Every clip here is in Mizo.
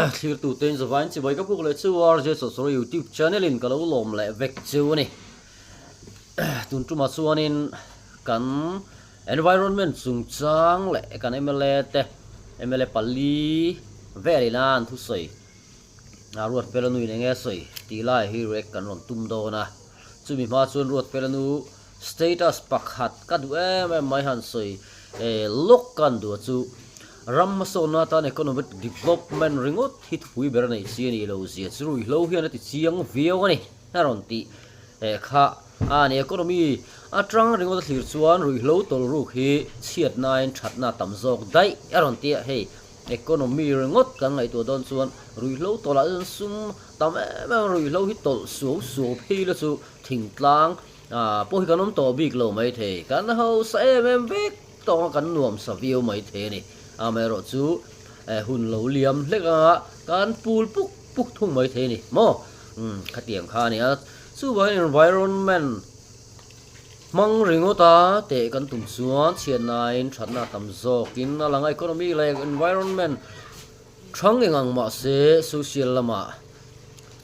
Thlirtu te in zavain chibai ka puk leh chu RJ Chawhchawr YouTube channel in ka lo lawm leh vek chu a ni. Tun tumah chuanin kan environment chungchang leh kan mla te mla pali velin a an thusawi a Ruatfela nu in enge sawi tih lai hi react kan rawn tum dawn a. Chumi hma chuan Ruatfela nu Status pakhat ka duh em em mai han sawi lawk ka han duh a chu ram hmasawnna atan economic development ringawt hi thupui ber a neih chi a nih lo zia chu ruihhlo hian a ti chiang viau a ni a rawn tih kha a ni. Economy atang ringawt a thlir chuan ruihhlo tawlhruk hi chhiatnain thatna a tam zawk daih a rawn ti a, hei economy ringawt kan ngaihtuah dawn chuan ruihhlo tawlhah chuan sum tam em em ruihhlo hi tawlh suau suau phei la chu thingtlang Ah, pawh hi kan awm tawh bik lo maithei. Kan hausa em em vek tawng a kan nuam sa viau maithei a ni. Amaherawh chu eh hun lo liam hlek anga kan pul puk puk thung maithei a ni maw? Umm, khatiang kha a ni a. Chuvangin environment hmang ringawt a teh kan tum chuan chhiatnain thatna tam zawkin a lang a, economy leh environment Thang eng ang mah se social lamah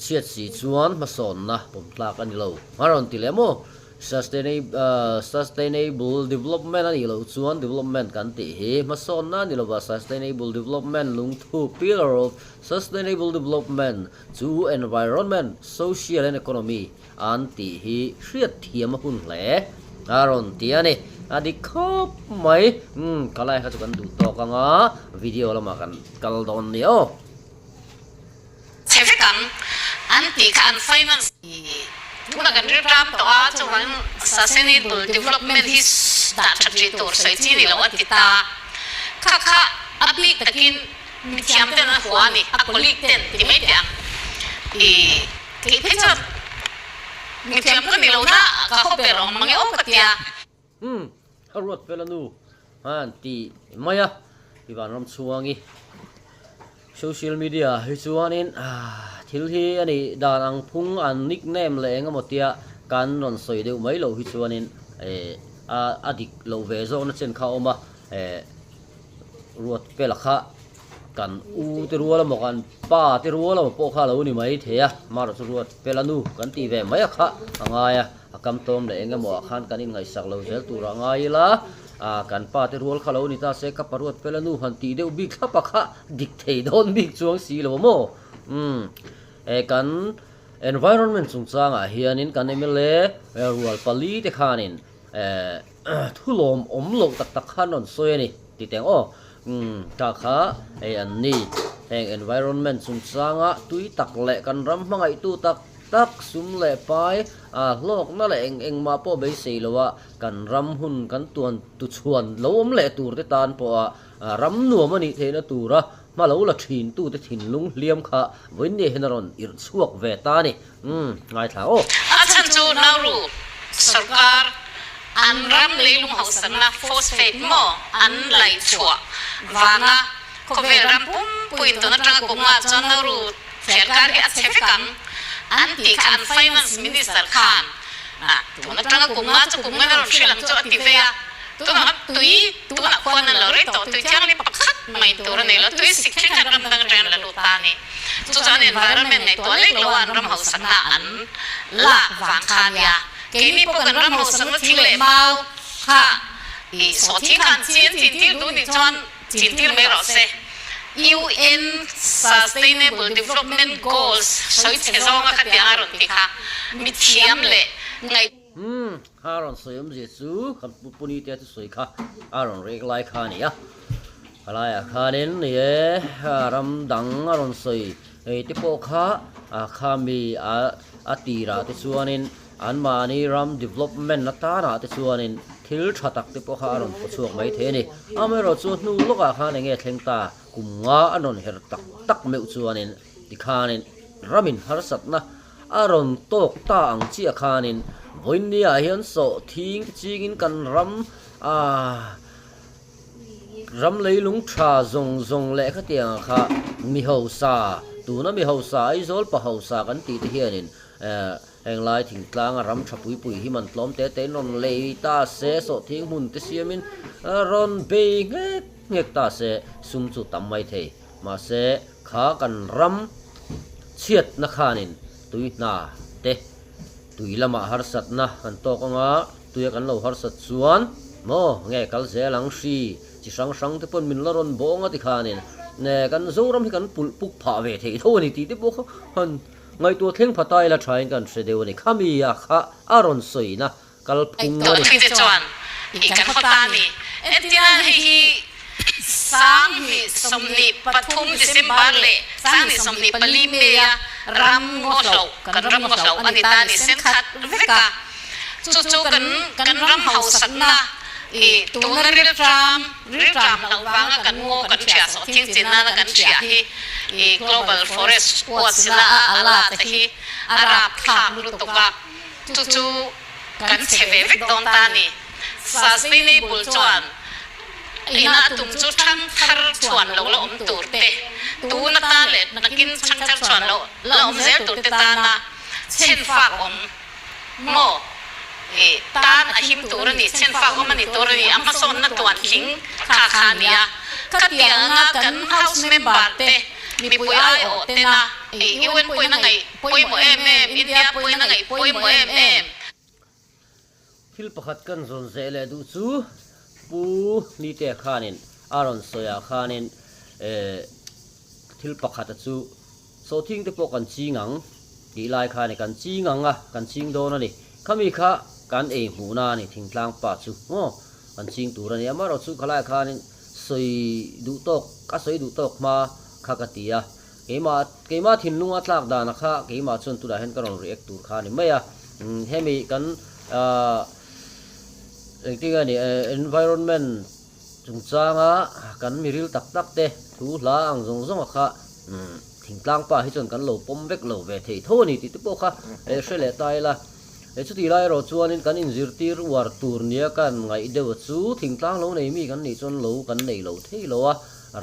chhiat si chuan hmasawnna pawm tlak a ni lo. A rawn ti leh maw? Sustainable development a nih loh chuan development kan tih hi hmasawnna a ni lova, sustainable development lungthu, pillar of sustainable development, chu environment, social and economy an tih hi hriat thiam a hun hle a rawn ti a ni. A dik khawp mai. Umm ka lai kha chu kan duh tawk ang a, video lamah kan kal dawn nia aw. Chhe vek ang an tih kha an finance tuna kan ri ram tawh a, chuvangin sustainable development hi dah that rih tur sawi chi ni lo a ti ta. Kha kha a bik takin mithiam ten an hua a ni, a colleague ten ti mai teh ang. I. Kei phei chuan mithiam ka ni lo na ka haw ber awm mang e aw ka tia. Umm a ruat fel a nu han ti mai a i vanram chhuangi social media hi chuanin thil hi a nih dan ang phung an nickname leh eng emaw tia kan rawn sawi deuh mai loh hi chuanin eh a dik loh ve zawkna chen kha a awm a eh ruat fela kha. Kan u te rual emaw kan pa te rual emaw pawh kha a lo ni mai thei a, Mara chu ruat fel a nu kan tih ve mai a kha a ngai a, a kam tawm leh eng emaw ah khan kan inngaihsak lo zel tur a ngai ila, ah kan pa te rual kha lo ni ta se ka pa ruat fel a nu han tih deuh bik thlap a kha dik thei dawn bik chuang si lo maw? Umm eh kan environment chungchangah hianin kan mla rual pali te khanin eh thulawm awm loh tak tak khan rawn sawi a ni ti teng aw. Umm, ta kha hei an ni. Heng environment chungchanga tui tak leh kan ram hmangaihtu tak tak sum leh pai a hlawkna leh eng engmah pawh beisei loa kan ram hun kan tuan tu chhuan lo awm leh tur te tan pawha ram nuam a nih theihna tura hma lo la thin tute thinlung hliam kha vawiinni hian a rawn irh chhuak ve ta a ni. Umm, ngaithla aw. A chhan chu Nauru sorkar an ram leilung hausakna phosphate maw an laih chhuah vanga khawvel ram pumpuiin tun atanga kum ngah chuan Nauru thliarkar hi a chhe vek ang an tih kha an finance minister khan tun atanga kum ngah chu kum ngana rawn hrilh ang chu a ti vei a. Tunah tui tunah khuan an lo rei tawh, tui thianghlim pakhat mai tur a nei lo, tui sik thleng khan ram dang atangin an la lut ta a ni. Chu chuan environment ngaihtuah lek lo a an ram hausakna an lak vang kha a nia. Keini pawh kan ram hausakna thing leh mau kha i sawhthing khan chin chin tir duh nih chuan chin tir mai rawh se. UN Sustainable Development Goals sawi chhe zawnga khatiang a rawn ti kha mithiam leh ngaih. Umm, a rawn sawi awmzia chu kan pu Puni te chu sawi kha a rawn rek lai kha a ni a, a laiah khanin ni e ram dang a rawn sawi hei te pawh kha a khami a a tirah te chuanin anmahni ram development atanah te chuanin thil tha tak te pawh kha a rawn paw chhuak mai thei a ni. Amaherawhchu chu hnu lawkah khan eng nge thleng ta kum nga a rawn her tak tak meuh chuanin tikhanin ramin harsatna A rawn tawk ta ang chiah khanin vawiinniah hian sawh thing te chingin kan ram ah ram leilung tha zawng zawng leh khatiang kha mi hausa tuna mi hausa Aizawl pa hausa kan tih te hianin eh henglai thingtlanga ram tha pui pui hi man tlawm te te in rawn lei ta se sawh thing hmun te siamin rawn bei nghek nghek ta se sum chu tam mai thei mahse. Kha kan ram chhiatna khanin tui hna te tui lamah harsatna kan tawk anga tuia kan lo harsat chuan maw nge kal zel ang hri chi hrang hrang te pawn min la rawn bawng a ti khanin nge kan Zoram hi kan pulh puk phah ve thei tho a ni tih te pawh kha han ngaihtuah thleng pha ta ila thain kan hre deuh a ni. Khami a kha a rawn sawina kalphung a ni. Tawhthite chuan i kan haw ta a ni. Entirnan hei hi 2023 December leh 2024 May-a ram ngaw hloh, kan ram ngaw hloh a ni ta ni sen khat vek a. Chu chu kan kan ram hausakna i tuna rilṭam, rilṭam hloh vanga kan ngaw kan ṭhiah sawh thing chin nana kan ṭhiah hi i Global Forest Watch na a ala te hi a rapthlak lutuk a. Chu chu kan chhe ve vek dawn ta a ni. Sustainable chuan ina a tum chu thang thar chhuan lo la awm tur te, tun atan leh nakin thang thar chhuan lo la awm zel tur te tana chhen fak awm maw i tan a him tur a ni, chhen fak awm a ni tur a ni, a hmasawnna tuan thing kha kha a ni a. Khatianga kan House member te, mipui aiawh tena i UN pawhin a ngaih Pawimawh em em, India pawhin a ngaih pawimawh em em. Thil pakhat kan zawn zeh leh duh chu Pu Nite khanin a rawn sawi ah khanin thil pakhat a chu sawhthing te pawh kan ching ang tih lai khan kan ching ang a, kan ching dawn a ni. Khami kha kan ei hmuhna a ni thingtlang pa chu maw kan ching tur a ni. Amaherawhchu khalai khanin sawi duh tawk a sawi duh tawk hma kha ka ti a. Keimah, keimah thinlung a tlak dan a kha keimah chuan tunah hian ka rawn react tur kha a ni mai a. Hemi kan ahh engtin nge ni environment chungchanga kan miril tak tak te thu hla ang zawng zawng a kha thingtlang pa hi chuan kan lo pawm vek lo ve thei tho a ni tih te pawh kha hre leh ta ila. Chutih lai erawh chuanin kan inzirtir uar tur nia kan ngaih deuh chu thingtlang lo nei mi kan nih chuan lo kan nei lo thei lo a.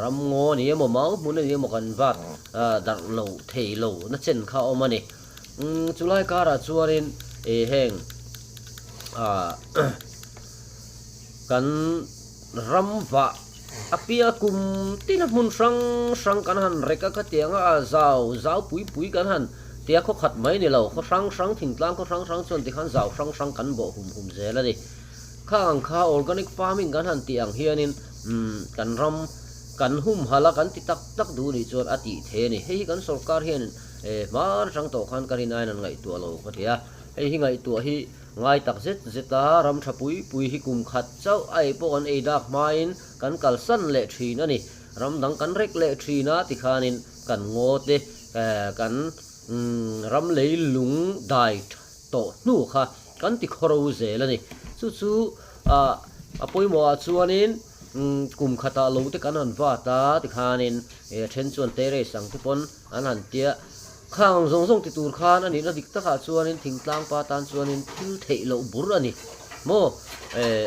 Ram ngaw a ni emaw, mau hmun a ni emaw kan vat darh lo thei lo na chen kha a awm a ni. Chulai karah chuanin ih heng kan ram vah apia kum tina hmun hrang hrang kan han rek a khatiang a zau zau pui pui kan han tia khaw khat mai ni lo khaw hrang hrang thingtlang khaw hrang hrang chuan tikhan zau hrang hrang kan bawh hum hum zel a ni. Kha ang kha organic farming kan han tih ang hianin umm kan ram kan humhalh a kan ti tak tak duh nih chuan a tih thei a ni. Hei hi kan sorkar hian eh hma atang tawh khan ka rin aiin an ngaihtuah lo ka ti a. Hei hi ngaihtuah hi ngai tak zet zet a, ram tha pui pui hi kum khat chauh a ei pawh kan ei dak hmain kan kalsan leh thin a ni. Ram dang kan rek leh thin a tikhanin kan ngaw te eh kan umm ram leilung dai tawh hnu kha Kan ti khawro zel a ni. Chu chu ah a pawimawhah chuanin kum khatah lo te kan han vat a tikhanin a then chuan terrace ang te pawn an han tia. Khang ang zawng zawng ti tur khan a nihna dik takah chuanin thingtlang pa tan chuanin thil theih loh bur a ni maw? Eh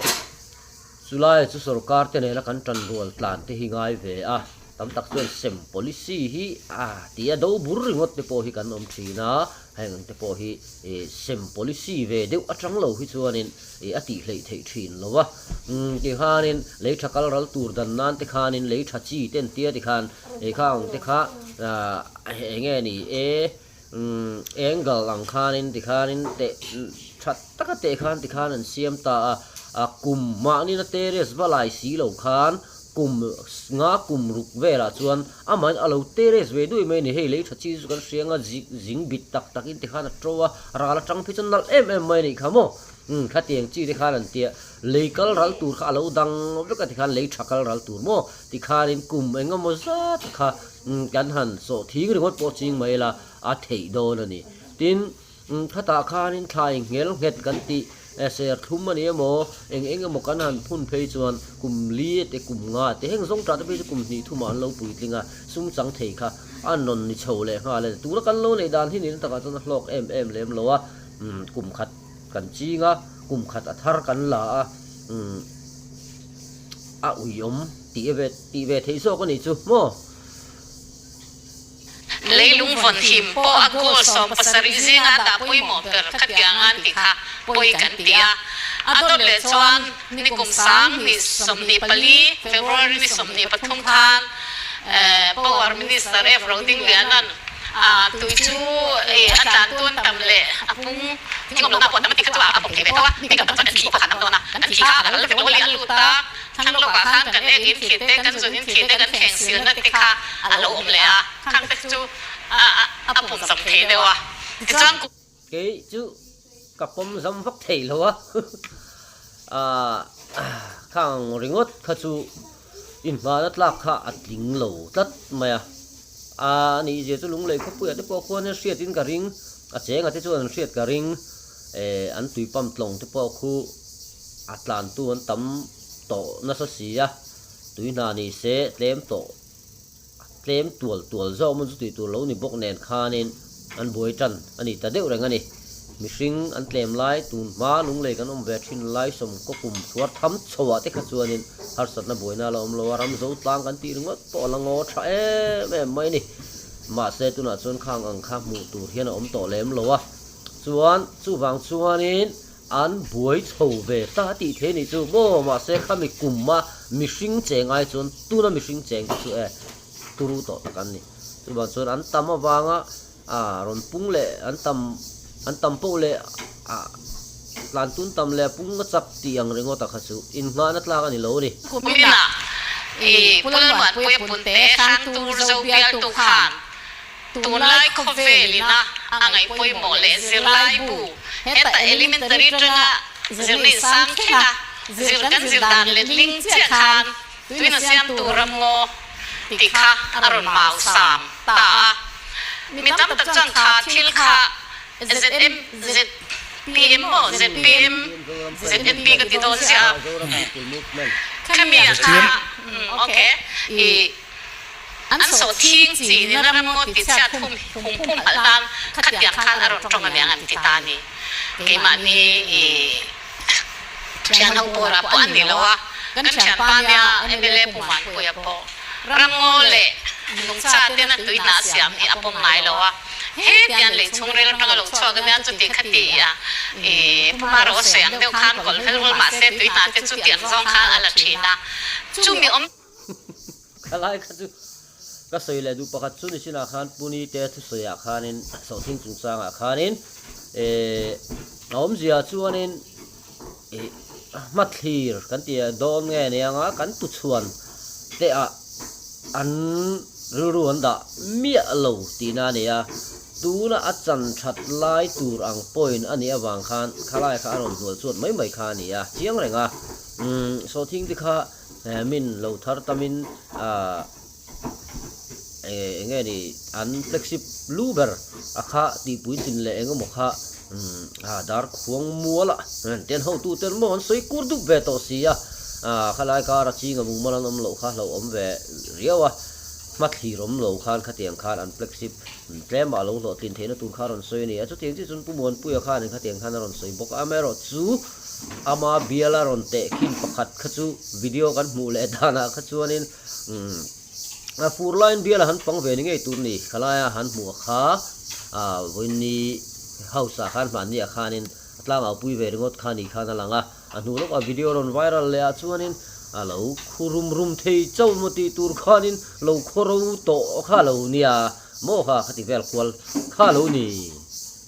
chulai chu sorkar te nena kan tan rual tlan te hi ngai ve a, tam tak chuan sem policy hi a tia do bur ringawt te pawh hi kan awm thin a. Heng ang te pawh hi sem policy ve deuh atang lo hi chuanin a tih hleih theih thin lo a. Tikhanin lei tha kal ral tur dan nan te khanin lei tha chi te an tia tikhan kha ang te kha eng nge ni e angle ang khanin tikhanin teh tha taka teh khan tikhan an siam ta a. A kum mahni na terrace va lai si lo khan Kum nga kum ruk velah chuan amahin a lo terrace ve duai mai a ni. Hei lei tha chi chu kan hria anga zing bit tak takin tikhan a to a, ral atang phei chuan nalh em em mai a nih kha maw. Umm khatiang chi te khan an tia lei kal ral tur kha a lo dang vek a tikhan lei tha kal ral tur maw tikhanin kum eng emaw zat kha kan han sawh thing ringawt pawh ching mai ila a theih dawn a ni. Tin. Khatah khanin thlai nghel nghet kan tih ser thlum a ni emaw, eng eng emaw kan han phun phei chuan kum li te kum nga te heng zawng tah te phei chu kum hnih thumah an lo puitling a, sum chang thei kha an rawn ni chho leh nghal a ni. Tuna kan lo neih dan hi nihna takah chuan a hlawk em em lem lo a, kum khat kan ching a, kum khat a thar kan la a, a uiawm tih ve tih ve theih zawk a nih chu maw? Leilung vawn him pawh a goal 70 zinga dah pawimawh ber khatiang an ti kha pawi kan ti a. A dawt leh chuan nikum 2024 February ni 23 khan. Power Minister F. Rodingliana'n tui chu a tlan tun tam leh a pung thing awm lohna pawh tam a ti kha chu a pawm thei ve tho a, mi kan tam chuan kan thli pawh kha a tam dawn a, kan thli kha a ral vek lo a li a lut a, thlang lawkah khan kan ek in thli te, kan zun in thli te, kan thleng silna te kha a lo awm leh a, khang te chu a pawm zam thei deuh a, tichuan kum. Kei chu ka pawm zam vak thei lo a, khang ringawt kha chu inhmahna tlak kha a tling lo tlat mai a, a nih zia chu lunglei khawpuiah te pawh khuan hriatin ka ring, a chenga te chuan an hriat ka ring, an tui pump tlawng te pawh khu a tlantu an tam tawh nasa si a, tui hna ni se tlem tawh. A tlem tual tual zawk maw chu tih tur lo ni bawk nen khanin an buai tan a ni ta deuh reng a ni. Mihring an tlem lai tun hma lunglei kan awm ve thin lai sawmkaw kum chhuar tham chhoah te kha chuanin harsatna buaina a la awm lo a, ram zo tlang kan tih ringawt pawh a la ngaw tha em em mai a ni. Mahse tunah chuan khang ang kha hmuh tur hian a awm tawh lem lo a, chuan chuvang chuanin An buai chho ve ta tih thei nih chu maw? Mahse khami kuma mihring cheng ai chuan tuna mihring cheng te chu e turu tawh tak an ni. Chuvang chuan an tam avanga a rawn pung leh an tam an tam poh leh a tlan tun tam leh a pung a chak tih ang ringawt a kha chu innghahna tlak a ni lo a ni. Kumina i Pulmuanpuia Punte Hrangtur Zo bialtu khan Tunlai khawvelina a ngaih pawimawh leh zirlai bu heta elementary atanga zirna insang thlenga zir kan zir dan letling chiah khan tuina siamtu ramngaw tih kha a rawn mau sam ta a. Mi tam tak chuan kha thil kha ZM, ZPM maw, ZPM, ZNP ka ti dawn chiah a. Khami ah kha, ok, i. An sawhthing chi nina ramngaw ti chhiat hum hum hum halh nan khatiang khan a rawn tawng aniang an ti ta a ni. Keimahni i thian ho pawra pawh a ni lo a, kan thianpa nia mla Pu Muanpuia pawh ramngaw leh nungcha tena tui hna a siam hi a pawm ngai lo a, hetiang lei chhungril atanga lo chhuak ania chuti kha ti a i Pu Maro a sawi ang deuh khan kawlh fel rual mahse tui hna te chu ti ang zawng khan a la thin a, chumi awm. Khalai kha chu ka sawi leh duh pakhat chu ni chinah khan Puni te thusawi ah khanin sawhthing chungchang ah khanin eh a awmzia chuanin ih hmathlir kan tih dawn nge ni anga kan tuchhuan te ah an rilru an dah miah lo tihna a ni a, tuna a chan that lai tur ang point a nih avang khan khalai kha a rawn hnual chuat mai mai kha a ni a, chiang reng a, umm sawhthing te kha. Min lo thar tamin ah eng nge ni an flagship lu ber a kha tihpuitlin leh eng emaw kha ah dar khuang mual a ten hotu ten maw an sawi kur dup ve tawh si a, ah khalai kar a ching a mumal an awm loh kha hlauhawm ve riau a, hmathlir awm lo khan khatiang khan an flagship tlem ah lo hlawhtlin theihna tur kha a rawn sawi a ni a, chutiang chiah chuan Pu Muanpuia khanin khatiang khan a rawn sawi bawk a, amaherawhchu. Ama biala rawn teh khin pakhat kha chu video kan hmuh leh danah kha chuanin a fur laiin biala han pang ve ni ngei tur ni khalaia han hmuh a kha a vawiinni house ah khan hmanni ah khanin a tlangau pui ve ringawt kha ni khan a lang a, a hnu lawkah video rawn viral leh ah chuanin a lo khu rum rum thei chauh maw tih tur khanin lo khaw ro tawh kha lo nia maw kha khati vel kual kha lo ni.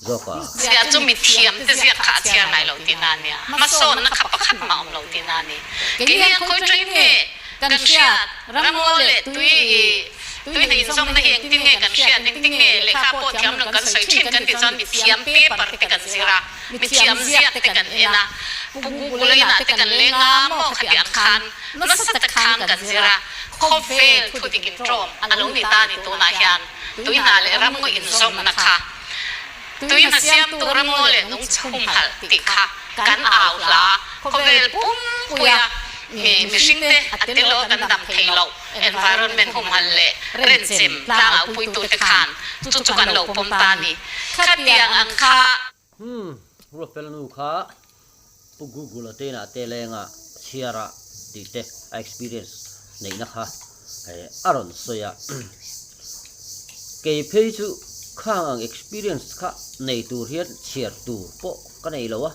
Zawk a. Zia chu mithiam te ziak kha a chhiar ngai lo tihna a nia. Hmasawnna kha pakhat mah awm lo tihna a ni. Kei hian khawi ṭain nge kan hriat, ramngaw leh tui i tui hna inzawmna hi engtin nge kan hriat, engtin nge lehkha pawh thiam lo kan sawi ṭhin kan tih chuan mithiam paper te kan zir a, mithiam ziak te kan en a, Pu Google inah te kan leng a maw khati ang khan nasa tak khan kan zir a, khawvel thudik inṭawm a lo ni ta a ni tunah hian. Tuihna leh ramngaw inzawmna kha tuihna siamtu ramngaw leh nungchhumhalh tih kha kan au hla. Khawvel pumpuia mihringte a tel lo kan dam thei loh environment humhalh leh renchem tlangaupuitute khan chu chu kan lo pawm ta ni. Khatiang ang kha. Hmm, Ruatfela nu kha Pu Google-a te inah te lenga chhiara tih te a experience neihna kha a rawn sawi a. Kei phei chu khang ang experience kha nei tur hian chhiar tur pawh ka nei lo a,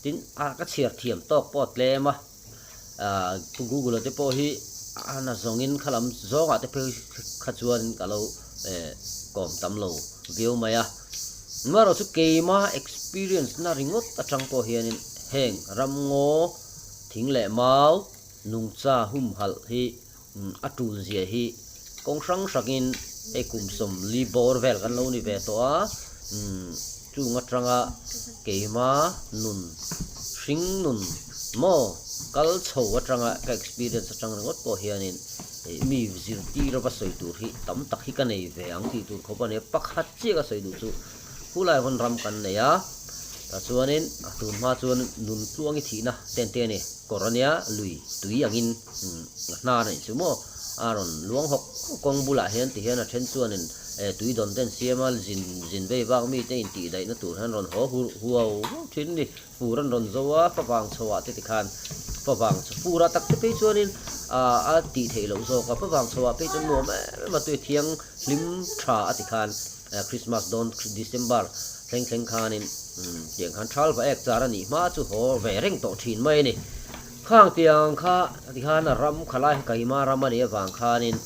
tin a ka chhiar thiam tawk pawh a tlem a, Pu Google-a te pawh hi. A na zawngin kha lam zawngah te phei kha chuan ka lo kawm tam lo viau mai a. Amaherawh chu keima experience na ringawt atang pawh hianin heng ramngaw thing leh mau nungcha humhalh hi a tul zia hi kawng hrang hrangin hei kum 40 bawr vel kan lo ni ve tawh a, chung atanga keima nun hring nun maw kal chho atanga ka experience atang ringawt pawh hianin mi zirtir va sawi tur hi tam tak hi ka nei ve ang tih tur khawp a ni a, pakhat chiah ka sawi duh chu khulai hawn ram kan nei a, tah chuanin a tun hma chuan nun tluangi thihna ten te a ni, kawr a nia lui tui angin a hnar a nih chu maw a rawn luang hawk kawng bulah hian ti hian a then chuanin tui dawn ten siam a zin zin vei vak mite intih daihna tur hian rawn haw hur huau huau thin a ni. Fur an rawn zo a, favang chho ah te tikhan favang chho fur ah tak te phei chuanin a tih theih loh zawk a, favang chho ah phei chuan nuam em em a tui thiang hlim tha a tikhan Christmas dawn December thleng thleng khanin tiang khan thal va ek char a nih hma chu haw ve reng tawh thin mai a ni. Khang tiang kha tikhan a ram khalai Kaima ram a nih avang khanin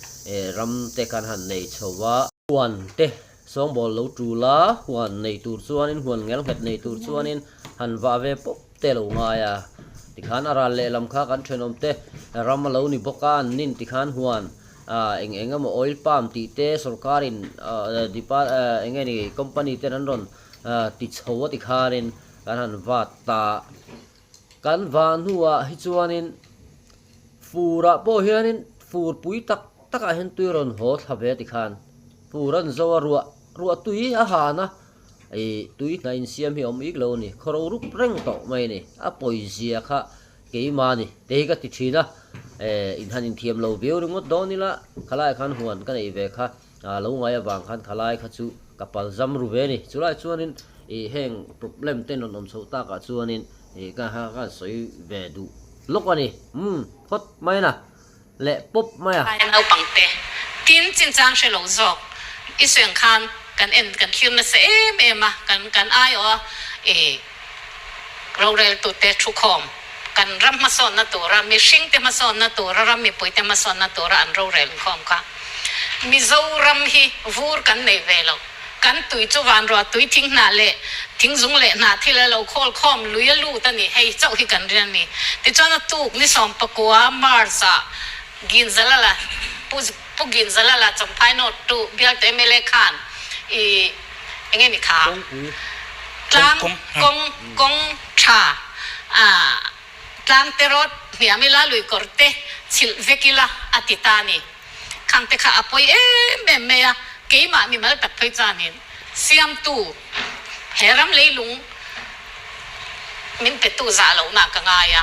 ram te kan han nei chho a. Huan te Sawngbawl lo tul a, huan nei tur chuanin, huan ngel nghet nei tur chuanin han vah ve pawp te lo ngai a. Tikhan a ral lehlam kha kan thenawm te ram a lo ni bawk a, an nin tikhan huan eng eng emaw oil palm tih te sorkarin eng nge ni company ten an rawn ti chho a tikhanin kan han vat ta. Kan vah hnuah hi chuanin furah pawh hianin fur pui tak takah hian tui rawn haw thla ve tikhan fur an zo a ruah ruah tui a han a ih tui hna insiam hi a awm ik lo a ni khaw ro rup reng tawh mai a ni a pawizia kha keimah a ni te hi ka ti thin a eh in han inthiam lo viau ringawt dawn ila khalai khan huan ka neih ve kha a lo ngai avang khan khalai kha chu ka pal zam ru ve a ni chulai chuanin ih heng problem te rawn awm chhoh takah chuanin ih ka ka sawi ve duh lawk a ni umm phawt mai na. leh pawp mai a. Naupang te tin chinchang hre lo zawk i sueng khan kan en kan thlir nasa em em a, kan kan aiawh a i rorel tute thukhawm kan ram hmasawnna tura mihring te hmasawnna tura ram mipui te hmasawnna tura an rorel inkhawm kha Mizoram hi vur kan nei ve lo. Kan tui chu vanruah tui thing hnah leh thing zung leh hnah thil a lo khawl khawm lui a lut a ni, hei chauh hi kan rin a ni. Tichuan a tuk ni 19 March ah Ginzalala, Pu Pu Ginzalala Champhai North tu bialtu mla khan i enge ni kha tlang kawng kawng tha ah tlang te rawt hniam ila lui kawr te chhilh vek ila a ti ta a ni. Khang te kha a pawi em em mai a, keimah mimal tak phei chuanin siamtu he ram leilung min petu zah lohna ka ngai a,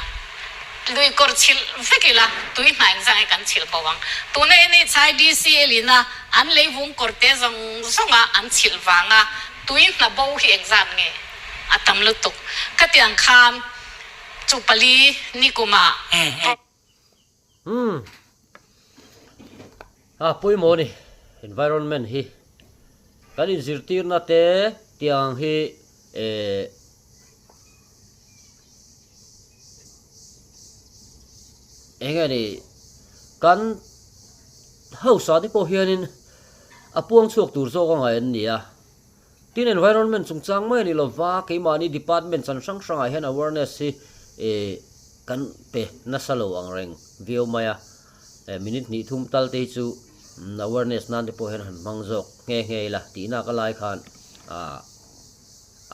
lui kawr chhilh vek ila tui hna engzah nge kan chhilh bo ang. Tuna NHIDCL ina an leivung kawr te zawng zawnga an chhilh vanga tui hna bo hi engzat nge a tam lutuk. Khatiang khan chu pali nikumah. Umm. A pawimawh a ni environment hi. Kan inzirtirna te tiang hi eh eng nge ni kan hausa te pawh hianin a puang chhuak tur zawk a ngaih an ni a. Tin environment chungchang mai a ni lova, keimahni department chan hrang hrangah hian awareness hi eh kan pe nasa lo ang reng viau mai a, eh minute hnih thum tal te hi chu awareness nan te pawh hian han hmang zawk nghe nghe ila tihna ka lai khan ah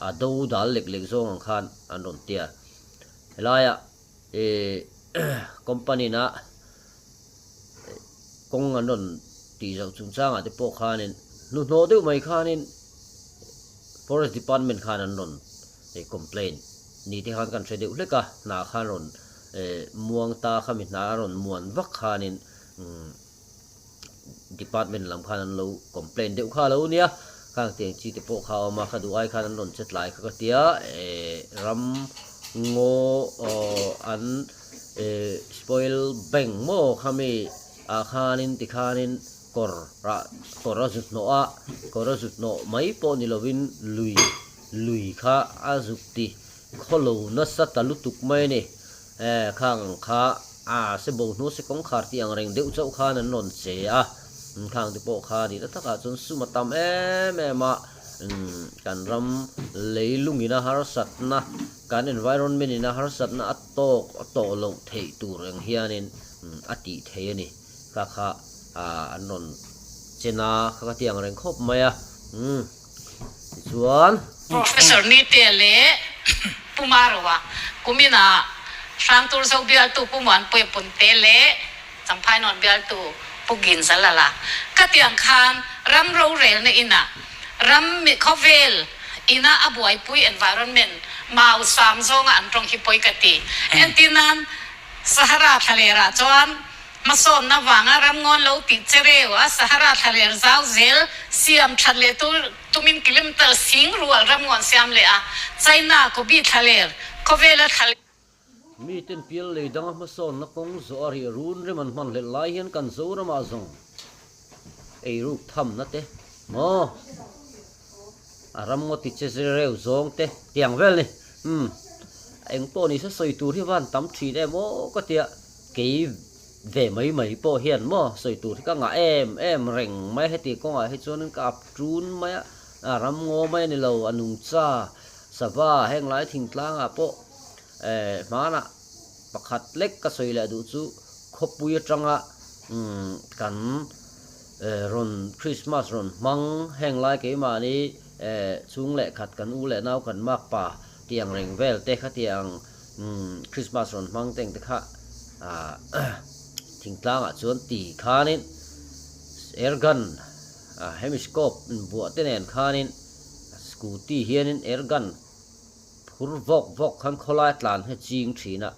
a do dal lek lek zawng ang khan an rawn tia. Helaiah eh company na kawng an rawn tih zoh chungchangah te pawh khanin hnuhnawh deuh mai khanin forest department khan an rawn complain ni te khan kan hre deuh hlek a hna khan rawn muang ta khami hna a rawn muan vak khanin department lam khan an lo complain deuh kha a lo nia khang tiang chi te pawh kha a awm a kha duh ai khan an rawn che tlai kha ka tia ram ngaw an Eh spoil bank maw khami ah khanin tikhanin kawr ah kawr a zut hnawh a kawr a zut hnawh mai pawh ni lovin lui lui kha a zuk ti khawlo nasa ta lutuk mai a ni eh khang ang kha. A se bo hnu se kawngkhar tih ang reng deuh chauh khan an rawn che a, khang te pawh kha nihna takah chuan sum a tam em em a, kan ram leilungin a harsatna, kan environment in a harsatna a tawk a tawh loh theih tur ang hianin a tih thei a ni. Kha kha an rawn chen a, kha kha tih ang reng khawp mai a, tichuan. Professor Nitea leh Pu Maroa kuminah Hrangturzo bialtu Pu Muanpuia Punte leh Champhainawn bialtu Pu Ginzalala khatiang khan ram rorelna inah ram khawvel ina a buaipui environment mau sam zawnga an tawng hi pawi ka ti. Entirnan Sahara thlalerah chuan Hmasawnna vanga ramngawn lo tih che reu a Sahara thlaler zau zel siam that leh tur tumin kilometer sing rual ramngawn siam leh a China Gobi thlaler khawvela thlaler Miten pial lei danga hmasawnna kawng zawh a rih run rem an hman hlelh lai hian kan Zoramah zawng eiruk thamna te maw a ramngaw ti che reu zawng te tiang vel ni umm eng pawh ni se sawi tur hi van tam thin em aw ka tia kei ve mai mai pawh hian maw sawi tur hi ka ngah em em reng mai heti kawngah hi chuanin ka ap tun mai a a ramngaw mai a ni lo a nungcha sava heng lai thingtlangah pawh eh hmanah pakhat lek ka sawi leh duh chu khawpui atanga umm kan Rawn Christmas rawn hmang heng lai keimahni chhung leh khat kan u leh nau kan mak pa tih ang reng vel te kha tih ang Christmas rawn hmang te ang te kha thingtlang ah chuan ti khanin air gun hemi scope inbuah te nen khanin scooty hianin air gun phur vawk vawk khan khawlai tlan hi ching thin a.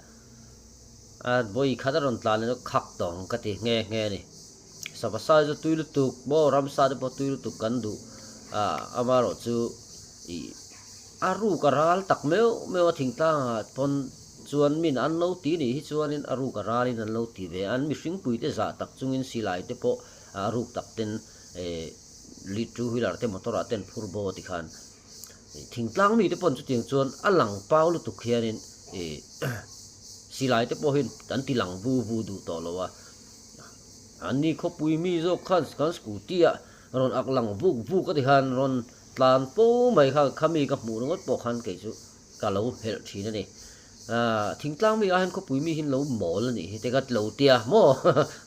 A vawi khat a rawn tlan leh khak tawh ang ka ti nghe nghe a ni. Sava sai chu tui lutuk maw ramsa te pawh tui lutuk kan duh a amaherawh chu ih a ruk a ral tak meuh meuh a thingtlang ah pawn chuan min an lo ti nih hi chuanin a ruk a ralin an lo ti ve a an mihring pui te zah tak chungin silai te pawh a ruk tak ten eh two wheeler te motor ah ten phur bo a ti khan. Thingtlang mite paw'n chutiang chuan a lang pau lutuk hianin ih silai te pawh hian an ti lang vu vu duh tawh lo a. Anni khawpui mi zawk khan kan scooty ah rawn ak lang vuk vuk a ti khan rawn tlan fo mai kha khami ka hmuh ringawt pawh khan kei chu ka lo helh thin a ni. Aaa thingtlang mi ah hian khawpui mi hian lo mawl a nih hi te ka lo tia maw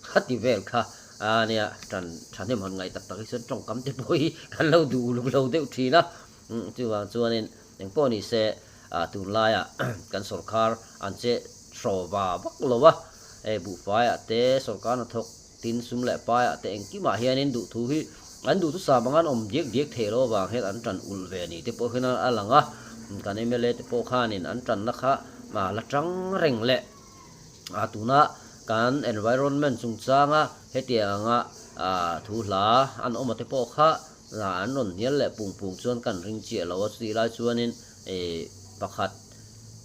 ka ti vel kha a nia tan thahnem han ngaih tak tak hi chuan tawngkam te pawh hi kan lo duh uluk lo deuh thin a chuvang chuanin eng pawh ni se ah tunlaiah kan sawrkar an che hraw va vak lo a hei buhfaiah te sawrkar hnathawk tin sum leh paiah te engkimah hianin duhthu hi an duhthusam anga an awm diak diak theih loh avang hian an tan ulh ve ni te pawh hian a lang a, kan mla te pawh khanin an tanna kha la tang reng leh a tuna kan environment chungchanga hetianga thu hla an awm a te pawh kha an rawn hnial leh pung pung chuan kan ring chiah lo a, chutih lai chuanin pakhat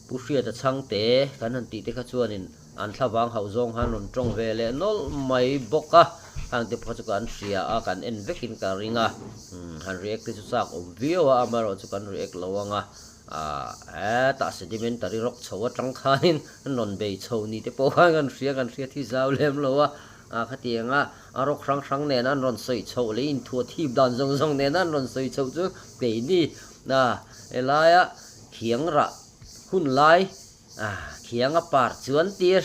Pu Hriata chhangte kan han tih te kha chuanin An thlavang hauh zawng khan rawn tawng ve leh nawlh mai bawk a, hang te pawh chu kan hria a, kan en vekin ka ring a, han react te chu chak awm viau a, amaherawh chu kan react lo ang a, aah hetah sedimentary rock chho atang khanin an rawn bei chho ni te pawh khan kan hria, kan hria thi zau lem lo a, ah khatiang a, a rock hrang hrang nena an rawn sawi chhoh leh inthuah thip dan zawng zawng nena an rawn sawi chhoh chu keini ah helaia thiang rah hun lai A thiang a par chuan tir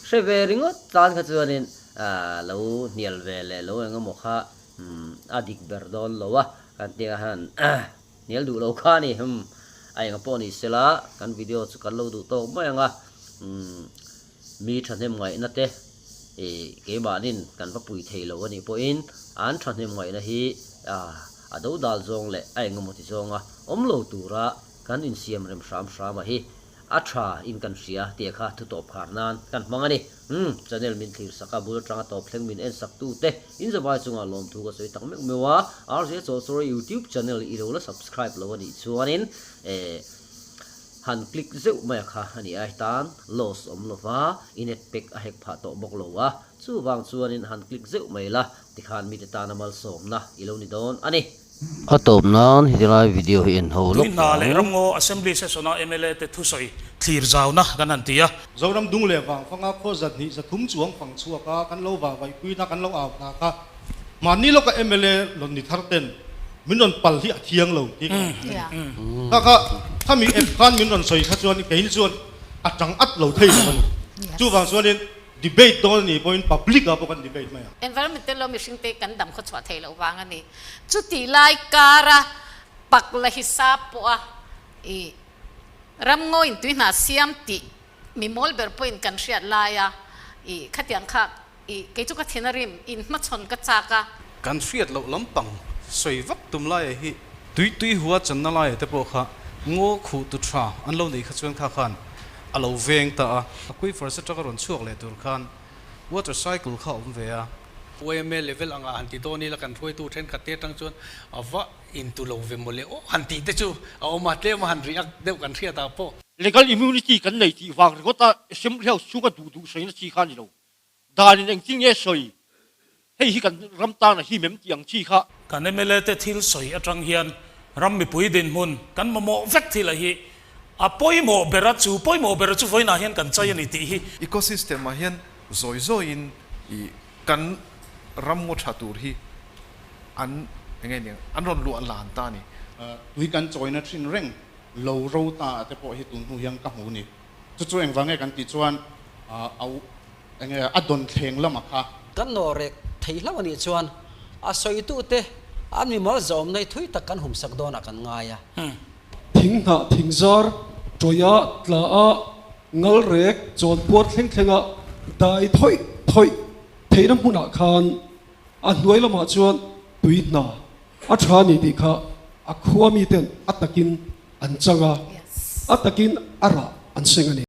hre ve ringawt tan kha chuanin lo hnial ve leh lo eng emaw kha a dik ber dawn lo a, kan tia han hnial duh lo kha a ni. A enga pawh ni sela kan video chu kan lo duh tawk mai ang a, mi thahnem ngaihna te ih keimahnin kan va pui thei lo a nih pawhin an thahnem ngaihna hi a do dal zawng leh a eng emaw ti zawnga awm lo tura kan insiam rem hram hram a hi. A tha in kan hria tih kha thu tawp khar nan kan hmang a ni. Umm, channel min thlir sak a, bul atanga tawp thleng min en sak tu te in zavai chungah lawmthu ka sawi tak meuh meuh a, RJ Chawlchawr YouTube channel i lo la subscribe lo a nih chuanin eh han click zeuh mai a kha a ni a, hetan loss awm lova i net pack a hack phah tawh bawk lo a, chuvang chuanin han click zeuh mai la tikhan mite tana malsawmna i lo ni dawn a ni. A tawp nan heti lai video hi en ho lawk Tui hna leh ang. Ramngaw Assembly Session-a mla te thusawi Thlir zauna kan han ti a. Zoram dung leh vang fanga khaw 200 300 chuang fang chhuak a, kan lo vah vaihpuina kan lo au hna kha mahni lawka mla rawn ni thar ten min rawn pal hi a thiang lo tih ka rawn hre a ni. Kha kha khami app khan min rawn sawi kha chuan keini chuan a tang at lo thei lo a ni. Chuvang chuanin debate dawn a nih pawhin public ah pawh kan debate mai a. Environment te lo mihring te kan dam khaw chhuah thei loh vang a ni. Chutih lai kara pak la hisap pawh a i Ramngawiin tui hna siam tih mi mawl ber pawhin kan hriat lai a, i khatiang kha i kei chu ka thin a rim, in hmachhawn ka chak a. Kan hriat loh lampang sawi vak tum laia hi tui tui hua channa laia te pawh kha ngaw khuh tu tha an lo neih kha chuan kha khan a lo veng ta a. Aquifers atanga rawn chhuak leh tur khan water cycle kha a awm ve a. YMA level anga han ti dawn ila kan hruaitu thenkhat te atang chuan a va Intu lo ve mawle aw han tih te chu a awm a, tlem a han react deuh kan hriat ah pawh. Legal immunity kan nei tih vang ringawt a Assembly House chhunga duh duh sawina chi kha a ni lo. Danin engtin nge sawi? Hei hi kan ram tan a him em tih ang chi kha. Kan mla te thil sawi atang hian ram mipui dinhmun kan mamawh vek thil a hi a pawimawh ber a, chu pawimawh ber chu vawiinah hian kan chai a ni tih hi. Ecosystem ah hian zawi zawiin i kan ram ngaw tha tur hi an enge nia an rawn luah lan ta a ni. Tui kan chawina thin reng lo ro ta a te pawh hi tun hnu hian ka hmu ni. Chu chu engvang nge kan tih chuan a enge a dawn thleng lama kha. Kan nawr rek thei hlauh a nih chuan a sawitute an mimal zawmna hi thui tak kan humsak dawnah kan ngai a. Thing hnah thing zar tawia tla a ngal rek chawn puar thleng thlenga dai thawih thawih theihna hmunah khan A hnuai lamah chuan tui hna a tha a ni tih kha a khua miten a takin an chang a, a takin a rah an seng a ni.